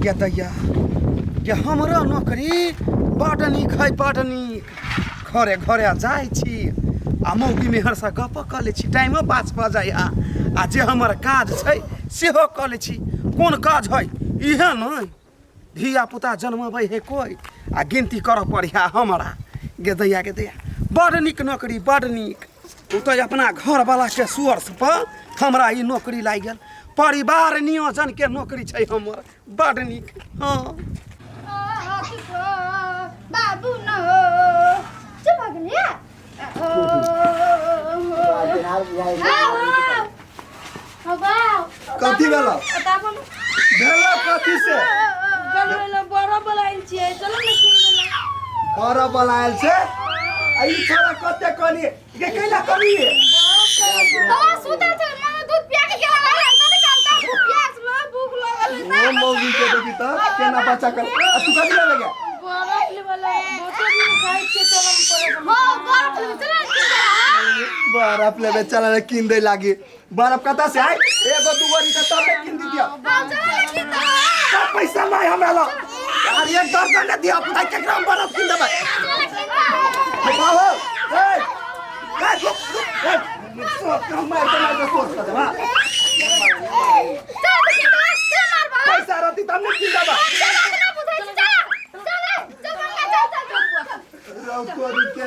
गे दैया गे, हमरो नौकरी बड नीक है, बड नीक। घरे घरे जाइ छी आ मौगी मेहरसँ गप कऽ लै छी, टाइमो पास भऽ जाइ आ जे हमर काज छै सेहो कऽ लै छी। कोन काज है? इहे नहि, धिया पुता जन्मबै है कोइ आ गिनती करऽ पड़ै है हमरा। गे दैया, गे दैया, बड नीक नौकरी, बड नीक। ओ तऽ अपना घरवलाके सोर्स पर हमरा ई नौकरी लागि गेल। परिवार नियोजनके नौकरी छै हमर, बड नीक। हँ बाबू न हो, चुप भऽ गेलियै। कथी भेलो? भेलो कथी से? बड़ा बोलायल छियै, चलो ने कीन देला। बड़ा बोलायल छै आ ई छोरा कते कनी के कैला कनी? बाबा सुतल छल, मम्मी दूध पिया के गेल रहै, तब कालता प्यास में भूख लागल। ओ मौगी के देखी त केना बच्चा कर। आ तू कथी लेबे गे? बरफ लेवला, बहुते दिन खाइ छियै, चलो ने पड़े। हां, बर्फ लेबै, चलो ने कीन देला। बर्फ लेबे चल ने कीन दे लागी। बर्फ कतऽ से आय? एगो दूगो री तब ने कीन दी दिया। हां, चलो ने कीन देला। सब पैसा नहीं हमरा लग यार, एक दर्जन ने दिया पुता, केकरा हम बर्फ कीन देबै? चलो ने कीन देला। हे बाबू, ए ए, रुक रुक, ए सोच के हम मार के मार के सोच के देबा। चलो तो कीन देला, चल मारबा। पैसा रहती तब ने कीन देबा। चल ना बुझाइ छी, चल चल चल बंगा, चल चल चल। रौ तोरी के।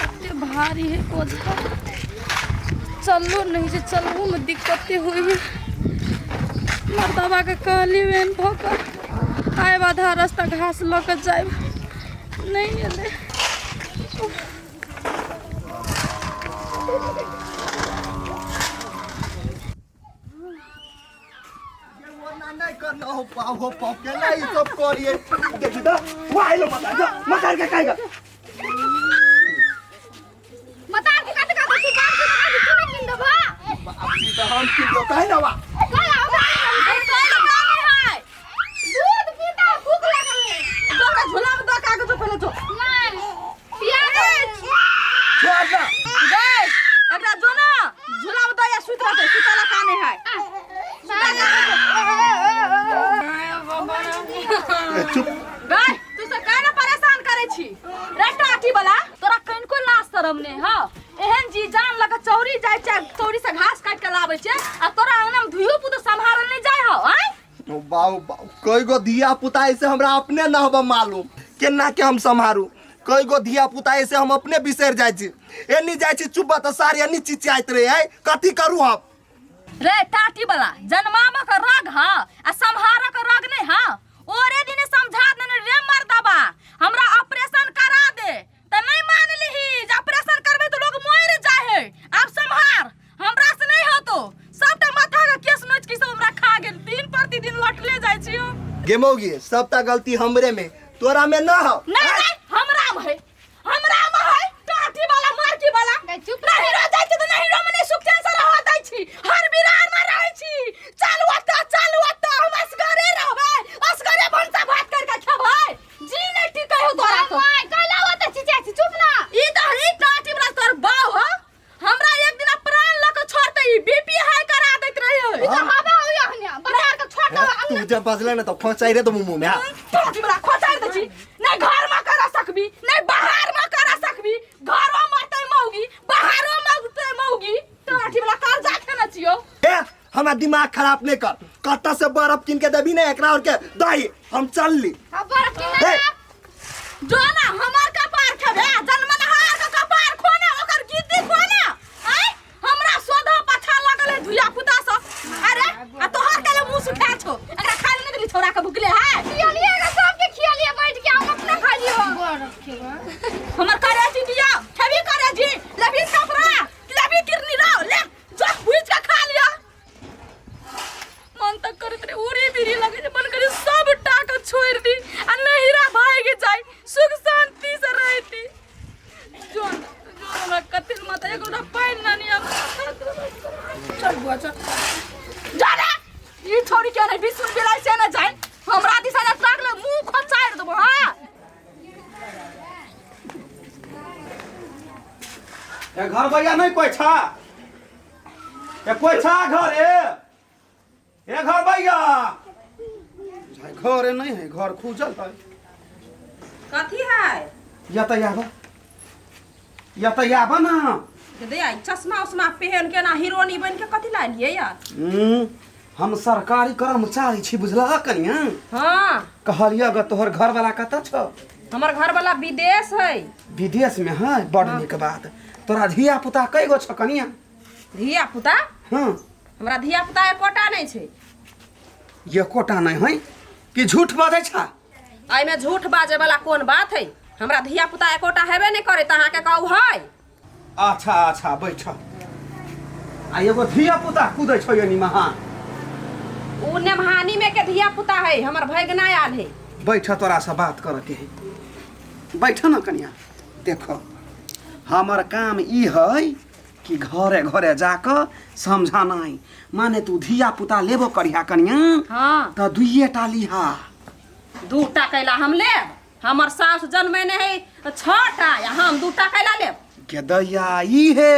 कते भारी है कोझा, चललो नहीं छै, चलहु में दिक्कते होइ है। मर्दबा के कहली एहन भऽ कऽ आयब, आधा रास्ता घास लऽ कऽ जायब, नहि एलै। ओना नहीं करना हो पाव हो पाव के ना ई सब करिए। देखी त वो आइलो मत जा मकार के काहेगा। मतार के काटे काटे तू बाप के काटे, तू नहीं कीन देबा? बाप जी त हम कीन दो काहे ना वा। कल आओ है, दूध पीता, भूख लागल है। तोरा झोला में दऽ के आगे जो, पहिले जो। नहीं पिया छोड़ ना। गै, एकरा जो ना झोला में दऽ या सुति रहतै, सुतला काने है। ए, चुप। गै, तू सब काहे ना परेशान करै छी रे टाटी वाला? तोरा कनिको लाज शरम नै हौ? एहन जी जान लऽ कऽ चौरी जाइ छै, चौरी से घास काटि कऽ लाबै छै आ तोरा अंगना में धुइयो पुतो सम्हारल नै जाइ हौ? आँय। ओ बाबू बाबू, कई गो धिया पुता ऐसे हमरा अपने न हबा मालूम केना के हम सम्हारू। कई गो धिया पुता ऐसे हम अपने बिसरि जाइ छी। एनी जाइ छी चुप तऽ सारी एनी चिचियाइत रहे है, कथी करू हम? रे टाटी वाला, जन्मामा के रग ह आ सम्हार के रग नहीं ह। ओरे दिने समझा देने रे मर्दबा, हमरा ऑपरेशन करा दे त नहीं मान लिही जे ऑपरेशन करबे तो लोग मर जाए है। आब सम्हार, हमरा से नहीं होतो। सबटा माथा के केस नोच के सब हमरा खा गेल, दिन प्रतिदिन लटले जाय छी हम। गे मौगी, सबटा गलती हमरे में, तोरा में ना हो। नहीं नहीं, हमरा में है, हमरा में है। टाटी वाला, मारकी वाला, चुप। नहीं रह जाय छी त नहीं रह मने सुख चैन से रह दै छी, हर बिरार में रहै छी। चल ओतऽ, चल ओतऽ, हम असगरे रहबै, असगरे भनसा भात कर के खेबै। जी नहीं टिकै हो तोरा तो। माय कहला ओते चिचिया छी, चुप ना। ई त ई टाटी वाला तोर बाऊ हो, हमरा एक दिन प्राण लऽ के छोड़ते ई बीपी हाई करा दैत रहे। ई त हवा होय हने बजार के छोड़ दो। तू जब बजले ना तो खोचाई रे तो मुंह में। टाटी वाला खोचार दै छी। नहीं घर में करा सकबी, नहीं बाहर में करा सकबी। घरो मरते मौगी, बाहरो मरते मौगी। टाटी वाला कर्जा खेने छियो। ए, हमरा दिमाग खराब नहीं कर। कत्ता से बर्फ किन के देबी ने एकरा और के दही, हम चल ली। अब बर्फ किन ए, जो ना हमर कपार खेबे, जन्मनहार के कपार खोना, ओकर गिद्दी खोना। आय हमरा सोधा पाछा लगल है धुया पुता सब। अरे आ तोहर के मुंह सुखाल छो, एकरा खाय ले नहीं देली छोरा के, भुकले है। खियालिए गे, सबके खियालिए बैठ के, हम अपना खा लियो। बरफ खेबा। हमर करे जी दिया खेबी करे जी, लेबी कपड़ा, लेबी किरनी रो ले जो भुज के खा लिया। मन तक करत रे उड़ी बिरी लगे जे मन करे सब टाका छोड़ दी आ नहिरा भाग जाय, सुख शांति से रहती। जोन जोन हमरा कथिल माता एगो पानि नानी हम। चल बुआ, चल। जा रे, ई छोड़ी के नहीं बिसुन बिलाई से ना जाए, हमरा दिशा ना ताकले मुंह खोचाड़ देबो। हां। ए घर भैया नहीं कोई छा ए कोई छा घर ए ए घर भैया घर नहीं है घर खुजल है कथी है या तऽ आब या तऽ आब ना दे आई चश्मा उश्मा पहन के ना हीरोनी बन के कथी ला लिए यार हम सरकारी कर्मचारी छी बुझलह कनिया हाँ कहलियै अगर तोहर घरवाला कतऽ छौ हमर घर वाला विदेश है विदेश में है बड़ नीक बात तोरा धिया पुता कै गो छौ कनिया धिया पुता हाँ हमरा धिया पुता एकोटा नहि छै एकोटा नहि है कि झूठ बजै छा एहिमे झूठ बाजे वाला कोन बात है हमरा धिया पुता एकोटा हेबे नहि करे तऽ अहाँके कहू है अच्छा अच्छा बैठ आ एगो धिया पुता कूदै छौ एनी महा उ नेमहानी में के धिया पुता है हमर भैगना आयल है बैठ तोरा से बात करऽ के है बैठ न कनिया देखो हमर काम ई है कि घरे घरे जाकऽ समझानाइ माने तू धिया पुता लेबो करिहा कनिया हाँ तऽ दुइये टा लिहा दूटा कैला हम लेब हमर सास जन्मेने है छटा या हम दूटा कैला लेब के दैया ई हे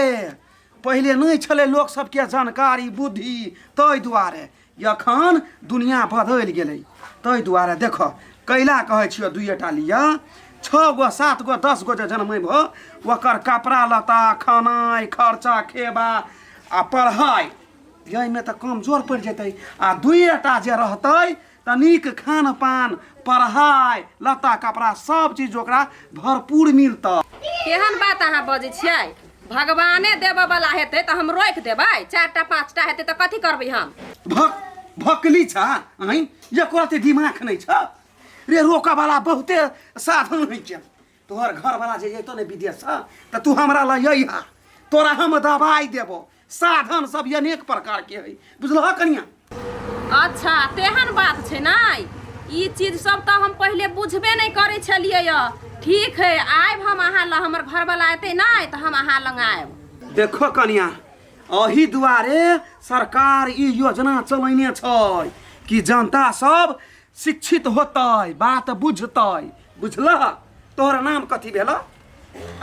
पहिले नहि छलै लोक सबके जानकारी बुद्धि ताहि दुआरे एखन दुनिया बदलि गेलै ताहि दुआरे देख कैला कहै छियौ दुइएटा लिअ छओ गो सात गो 10 गो जे जन्मेबहो ओकर कपड़ा लत्ता खेनाइ खर्चा खेबा आ पढ़ाइ एहिमे तऽ कमजोर पड़ि जेतै आ दुइएटा जे रहतै तऽ नीक खान पान पढ़ाइ लत्ता कपड़ा सब चीज ओकरा भरपूर मिलतै। केहन बात अहाँ बजै छियै? भगवाने देबऽ वाला हेतै तऽ हम रोकि देबै। 4टा 5टा हेतै तऽ कथी करबै हम? भक भकली छ आँय एको रत्ती दिमाग नहि छ रे। रोकऽ वाला बहुते साधन होइ छै। तोहर घरवाला जे जैतो ने विदेशसँ तऽ तू हमरा लग अइहा, तोरा हम दबाइ देबो। साधन सब अनेक प्रकार के है, बुझलह कनिया? अच्छा तेहन बात छै नै? ई चीज सब तऽ हम पहिले बुझबे नहि करै छलियै यऽ। ठीक है, आयब हम अहाँ लग। हमर घरवाला एतै नहि तऽ हम अहाँ लग आयब। देखो कनिया, एही दुआरे सरकार ई योजना चलैने छै कि जनता सब शिक्षित होतै, बात बुझतै, बुझलह? तोहर नाम कथी भेल?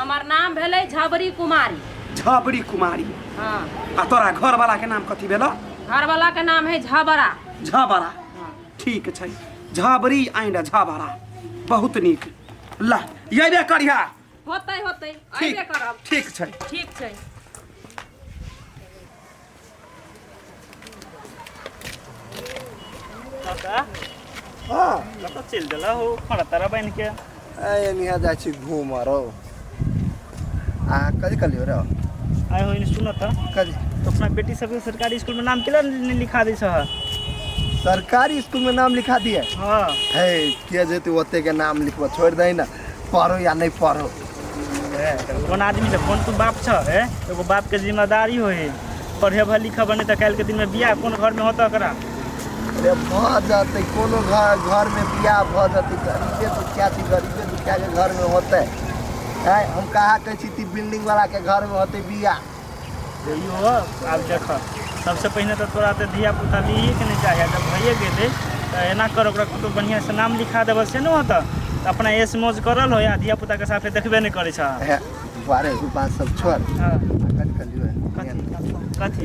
हमर नाम भेलै झबरी कुमारी। झबरी कुमारी? हाँ। आ तोरा घरवाला के नाम कथी भेल? घरवाला के नाम है झबरा। झबरा, ठीक छै। झबरी एंड झबरा, बहुत नीक। ल अयबे करिहा। होतै होतै, ठीक अयबे करब। ठीक छै। ठीक छै। काका। हाँ। कतऽ चलि देलह हो खड़ा तारा बान्हि के? ए एनिहा जाइ छी घूमऽ रौ। आ कथी कहलियौ रौ? आइ हो सुन तऽ। कथी? तो अपना बेटी सबके सरकारी स्कूल में नाम केला नहीं लिखा दै छह? सरकारी स्कूल में नाम लिखा दिए? हाँ। हे के जेतै ओते के नाम लिखबऽ, छोड़ि दही ने, पढ़ो या नहीं पढ़ो। कोन आदमी छ, कोन तू बाप छ? हे एगो बाप के जिम्मेदारी होइ है पढ़ेबह लिखबह, नहीं तऽ काल्हि के दिन में बियाह कोन घर में होतऽ ओकरा? अरे भऽ जेतै कोनो घर घर में बियाह भऽ जेतै। गरीबे दुखिया छी, गरीबे दुखिया के घर में होतै। आँय हम कहाँ कहै छी ती बिल्डिंग वाला के घर में होतै बियाह? इहो आब देख, सबसे पहिने तऽ तोरा तऽ धिया पुता लिए के नहि चाही। जब भइए गेलै तऽ एना कर, ओकरा कतहु बढ़िआँसँ नाम लिखा देबह से नहि होतऽ तऽ अपना ऐश मौज करल हो या धिया पुताके साथे देखबे नहि करै छह। हे बारे उ बात सब छोड़। हाँ। कथी कहलियौ? कथी कथी?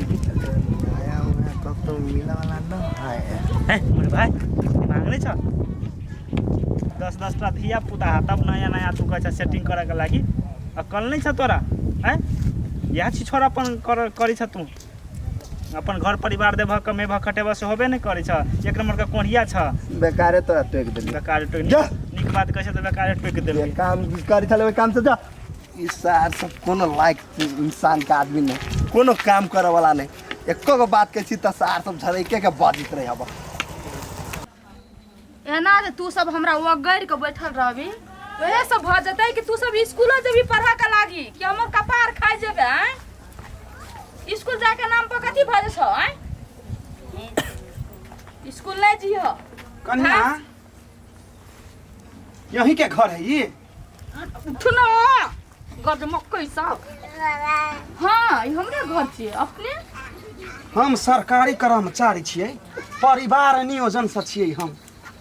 नया उया कतौ मिले वाला न है? है मोर भाइ, दिमाग नहि छ? 10 10टा धिया पुता है तब नया नया तू कहै छ सेटिंग करऽके लागि। अक्कल नहि छ तोरा? आँय इएह छी छोरा अपन कर करै छ तू अपन घर परिवार देबह कमेबह खटेबह से होबे नहि करै छ। एक नम्बरके कोढ़िया छ। बेकारे तोरा टोकि देलियौ। बेकार टोकि जा। नीक बात कहै छ तऽ बेकारे टोकि जे देलकै। काम करै छलै ओहि काम से जा। ई सार सब कोनो लायक इंसान के आदमी नहीं, कोनो काम करे वाला नहीं। एको गो बात कहै छी तऽ सार सब झरैके के बजैत रहै हब। एना जे तू सब हमरा ओगरि के बैठल रहबी, वएह सब भऽ जेतै कि तू सब स्कूलो जेबी पढ़ऽ के लागी कि हमर कपार खाइ जेबे? आँय स्कूल जाके नाम पर कथी भऽ जेतौ? आँय स्कूल नहि जिह। कन्या, यहीं के घर है ये? उठ न गजमक्कै सब। हाँ, ई हमरे घर छियै। अपने? हम सरकारी कर्मचारी छियै, परिवार नियोजन से छियै हम।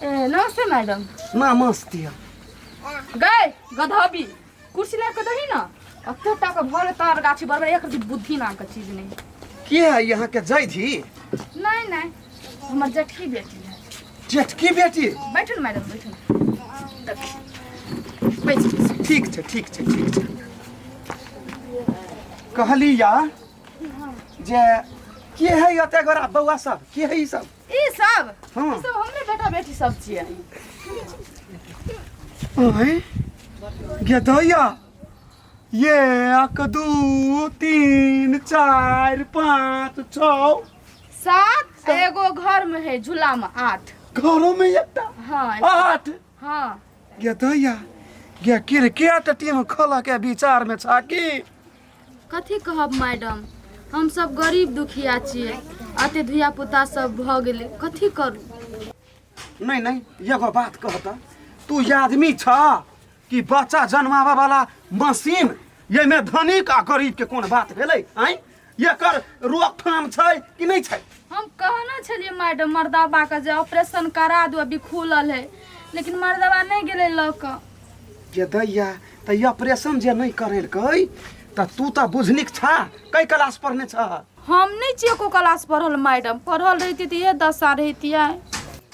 ए नमस्ते मैडम। नमस्ते। गए गधबी, कुर्सी ला के दही न। अते टाके भऽ गेलै तार गाछी बरबर एक रति बुद्धि नामके चीज नहि के है यहाँ के जैधी नहीं नहीं हमर जेठकी बेटी है जेठकी बेटी बैठू ने मैडम बैठू ने देखी बैठ बैठ। ठीक छै ठीक छै ठीक छै कहली या जे के है एते गोरा बौआ सब के है ई सब ई सब हाँ। ई सब हमरे बेटा बेटी सब छियै आँय गे दैया 1 2 3 4 5 6 7 एगो घर में है झूला में 8 घरों में एकटा हाँ 8 हाँ गे दैया गे क्रिकेट टीम खोलऽ के विचार में छा की कथी कहब मैडम हम सब गरीब दुखिया छियै अते धिया पुता सब भऽ गेलै कथी करू नहीं नहीं एगो बात कहता तू ये आदमी छ कि बच्चा जन्माबऽ वाला मशीन एहिमे धनिक आ गरीब के कोन बात भेलै आँय एकर रोकथाम छै कि नहि छै हम कहने छलियै मैडम मर्दाबा के जे ऑपरेशन करा दू अभी खुलल है लेकिन मर्दाबा नहि गेलै लऽ कऽ जे दैया तऽ ई ऑपरेशन जे नहि करेलकै तऽ तू तऽ बुझनिक छा कै क्लास पढ़ने छह हम नहि छियै एको क्लास पढ़ल मैडम पढ़ल रहिती तऽ इहे दशा रहितियै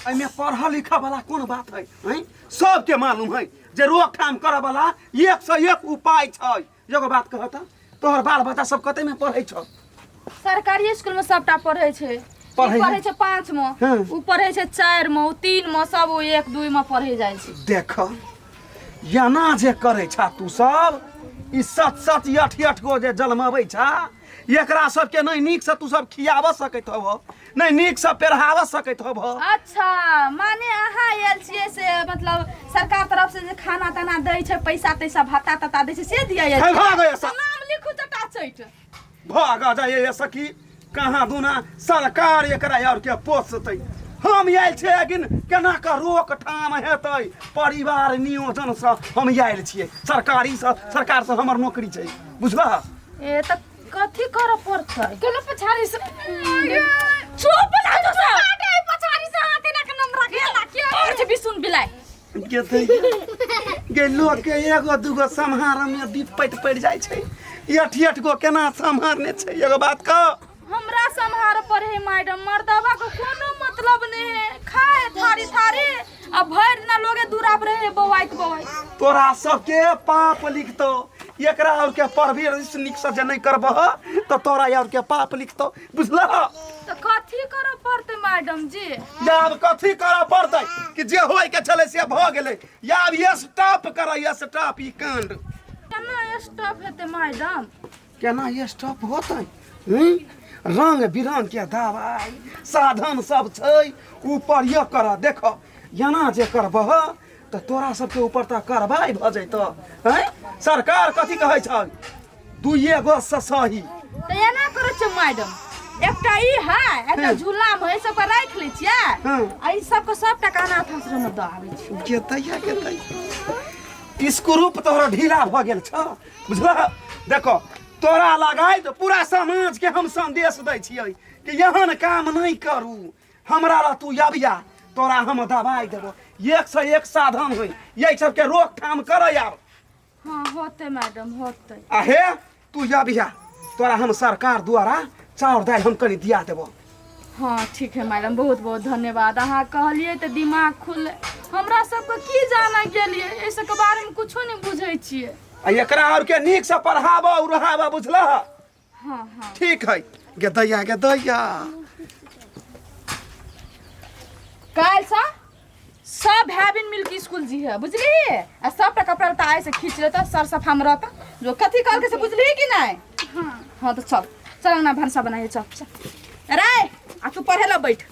एहिमे पढ़ल लिखऽ वाला कोन बात है आँय सबके मालूम है जे रोकथाम करऽ वाला एक से एक उपाय छै एगो बात कहऽ तऽ तोहर बाल बच्चा सब कतेमे पढ़ै छौ सरकारी स्कूल में सबटा पढ़ै छै पढ़ै ई पढ़ै छै 5 मे हँ। उ पढ़ै छै 4 मे उ 3 मे सब उ 1 2 मे पढ़ै जाइ छै देख एना जे करै छा तू सब ई सत सत अठ अठ गो जे जलमबै छा एकरा सबके नहि नीकसँ तू सब खियाबऽ सकैत होबऽ नहि नीकसँ पेढ़ाबऽ सकैत होबऽ अच्छा माने अहाँ आयल छियै से मतलब सरकार तरफ से जे खाना ताना दै छै पैसा तैसा भत्ता तत्ता दै छै से दिया हे भऽ गया सा- नाम लिखू चटा चैट भऽ गऽ जाइए सखी कहाँ दुना सरकार एकरा और के पोसतै हम आयल छियै लेकिन केना कऽ रोकथाम हेतै परिवार नियोजनसँ हम आयल छियै सरकारीसँ सरकारसँ हमर नौकरी छै बुझलह ए तऽ कथी करऽ पड़तै कोनो पछाड़ी से चुप ना तू सब काटे पछाड़ी से हाथ एना के नमरा के ला के और छै बिसुन बिलाइ गे गे लोक के एगो दूगो सम्हार में विपैत पड़ि जाइ छै अठ अठ गो केना सम्हारने छै एगो बात कह हमरा सम्हार पर है मैडम मर्दवा के कोनो मतलब नहीं है खाए थारी थारी आ भरि दिना लोगे दूरा पर रहे बौआइत बौआइत तोरा सबके पाप लिखतौ एकरा और के परवरिश नीक से जे नहि करबह तऽ तोरा और के पाप लिखतौ बुझलह तऽ कथी करऽ पड़तै मैडम जी आब कथी करऽ पड़तै कि जे होय के छलै से भऽ गेलै आब ये स्टॉप करऽ ये स्टॉप ई कांड केना स्टॉप हेतै मैडम केना ये स्टॉप होतै हूँ? रंग बिरंग के दवाइ साधन सब छै ऊपर ये करऽ देखऽ एना जे करबह तऽ तोरा सबके ऊपर तऽ कार्रवाई भऽ जैतऽ हैं सरकार कथी कहै छै दुइए गो से सही तऽ एना करै छै मैडम एकटा ई है एकटा झूला मे है सबके राखि लै छियै हँ। आ ई सबके सबटा के अनाथ आश्रम मे दऽ आबै छियै गेतैया गेतैया स्क्रूप तोहर ढीला भऽ गेल छ बुझलह देखो तोरा लगाइ तऽ पूरा समाज के हम संदेश दै छियै कि एहन काम नहि करू हमरा रह तू अबिया तोरा हम दवाइ देबो एक से एक साधन होइ यही सबके रोकथाम करऽ आब हाँ होतै मैडम होतै आ हे तू अबिया तोरा हम सरकार द्वारा चाउर दालि हम कनि दिया देबो हाँ ठीक है मैडम बहुत बहुत धन्यवाद अहाँ कहलियै तऽ दिमाग खुललै हमरा सबके की जाना गेलियै एहि सबके बारेमे कुछो नहि बुझै छियै आ एकरा आरके नीकसँ पढ़ाबऽ उढ़ाबऽ बुझलह हाँ हाँ ठीक है गे दैया गे दैया काल्हिसँ सब भाय बहिन मिलके स्कूल जी है बुझली आ सबटा कपड़ा लत्ता आइ से खींच लेता सर सफा में रहता जो कथी कहलकै से बुझली कि नहीं हाँ हाँ तो चल चल अंगना भनसा बनाइए चल चल अरे आ तू पढ़े ला बैठ